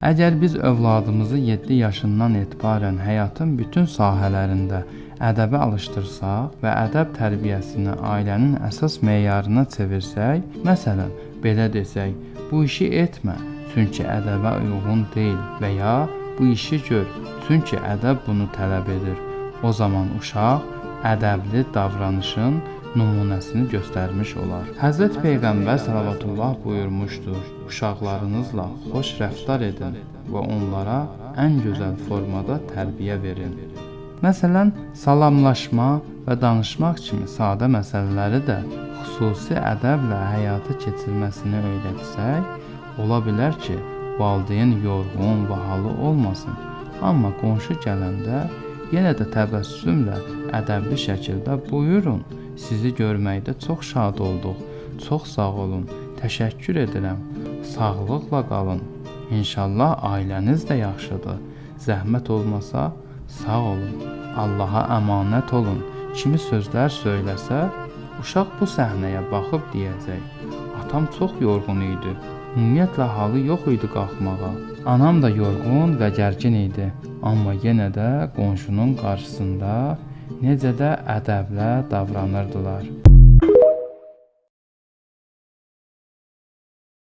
Əgər biz övladımızı 7 yaşından etibarən həyatın bütün sahələrində ədəbə alışdırsaq və ədəb tərbiyəsini ailənin əsas meyarına çevirsək, məsələn, belə desək, bu işi etmə, çünki ədəbə uyğun deyil və ya bu işi gör, çünki ədəb bunu tələb edir. O zaman uşaq ədəbli davranışın nümunəsini göstərmiş olar. Həzrət Peyğəmbər salavatullah buyurmuşdur: uşaqlarınızla xoş rəftar edin və onlara ən gözəl formada tərbiyə verin. Məsələn, salamlaşma və danışmaq kimi sadə məsələləri də xüsusi ədəblə həyata keçirməsini öyrətsək, ola bilər ki, valideyn yorğun və halı olmasın, amma qonşu gələndə yenə də təbəssümlə ədəbli şəkildə buyurun, sizi görməkdə çox şad olduq, çox sağ olun, təşəkkür edirəm, sağlıqla qalın, İnşallah ailəniz də yaxşıdır, zəhmət olmasa sağ olun, Allaha əmanət olun kimi sözlər söyləsə, uşaq bu səhnəyə baxıb deyəcək: atam çox yorğun idi, ümumiyyətlə halı yox idi qalxmağa. Anam da yorğun və gərgin idi, amma yenə də qonşunun qarşısında necə də ədəblə davranırdılar.